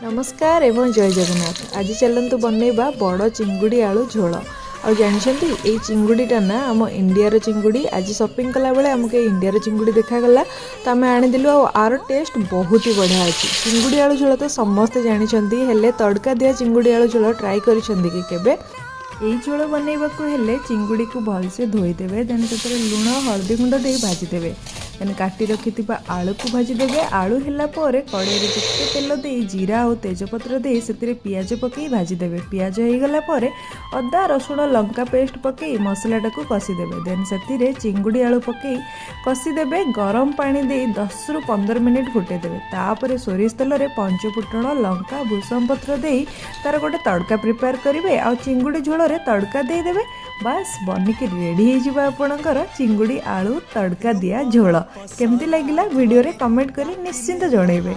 ନମସ୍କାର ଏବଂ ଜୟ ଜଗନ୍ନାଥ। ଆଜି ଚାଲନ୍ତୁ ବନେଇବା ବଡ଼ ଚିଙ୍ଗୁଡ଼ି ଆଳୁ ଝୋଳ। ଆଉ ଜାଣିଛନ୍ତି, ଏଇ ଚିଙ୍ଗୁଡ଼ିଟା ନା ଆମ ଇଣ୍ଡିଆର ଚିଙ୍ଗୁଡ଼ି। ଆଜି ସପିଂ କଲାବେଳେ ଆମକୁ ଏଇ ଇଣ୍ଡିଆର ଚିଙ୍ଗୁଡ଼ି ଦେଖାଗଲା ତ ଆମେ ଆଣିଦେଲୁ। ଆଉ ଆର ଟେଷ୍ଟ ବହୁତ ହି ବଢ଼ିଆ ଅଛି। ଚିଙ୍ଗୁଡ଼ି ଆଳୁ ଝୋଳ ତ ସମସ୍ତେ ଜାଣିଛନ୍ତି, ହେଲେ ତଡ଼କା ଦିଆ ଚିଙ୍ଗୁଡ଼ି ଆଳୁ ଝୋଳ ଟ୍ରାଏ କରିଛନ୍ତି କି କେବେ? ଏଇ ଝୋଳ ବନେଇବାକୁ ହେଲେ ଚିଙ୍ଗୁଡ଼ିକୁ ଭଲସେ ଧୋଇଦେବେ, ଦେନ୍ ସେଥିରେ ଲୁଣ, ହଳଦୀ ଗୁଣ୍ଡ ଦେଇ ଭାଜିଦେବେ। ଦେନ୍ କାଟି ରଖିଥିବା ଆଳୁକୁ ଭାଜିଦେବେ। ଆଳୁ ହେଲା ପରେ କଡ଼େଇରେ ଟିକେ ତେଲ ଦେଇ, ଜିରା ଆଉ ତେଜପତ୍ର ଦେଇ ସେଥିରେ ପିଆଜ ପକାଇ ଭାଜିଦେବେ। ପିଆଜ ହେଇଗଲା ପରେ ଅଦା, ରସୁଣ, ଲଙ୍କା ପେଷ୍ଟ ପକାଇ ମସଲାଟାକୁ କଷିଦେବେ। ଦେନ୍ ସେଥିରେ ଚିଙ୍ଗୁଡ଼ି ଆଳୁ ପକାଇ କଷିଦେବେ। ଗରମ ପାଣି ଦେଇ 10ରୁ 15 ମିନିଟ୍ ଫୁଟେଇଦେବେ। ତାପରେ ସୋରିଷ ତେଲରେ ପଞ୍ଚଫୁଟଣ, ଲଙ୍କା, ଭୃଷଙ୍ଗ ପତ୍ର ଦେଇ ତାର ଗୋଟେ ତଡ଼କା ପ୍ରିପେୟାର କରିବେ ଆଉ ଚିଙ୍ଗୁଡ଼ି ଝୋଳରେ ତଡ଼କା ଦେଇଦେବେ। ବାସ୍, ବନିକି ରେଡ଼ି ହେଇଯିବ ଆପଣଙ୍କର ଚିଙ୍ଗୁଡ଼ି ଆଳୁ ତଡ଼କା ଦିଆ ଝୋଳ। କେମିତି ଲାଗିଲା, ଭିଡ଼ିଓରେ କମେଣ୍ଟ କରି ନିଶ୍ଚିନ୍ତ ଜଣେଇବେ।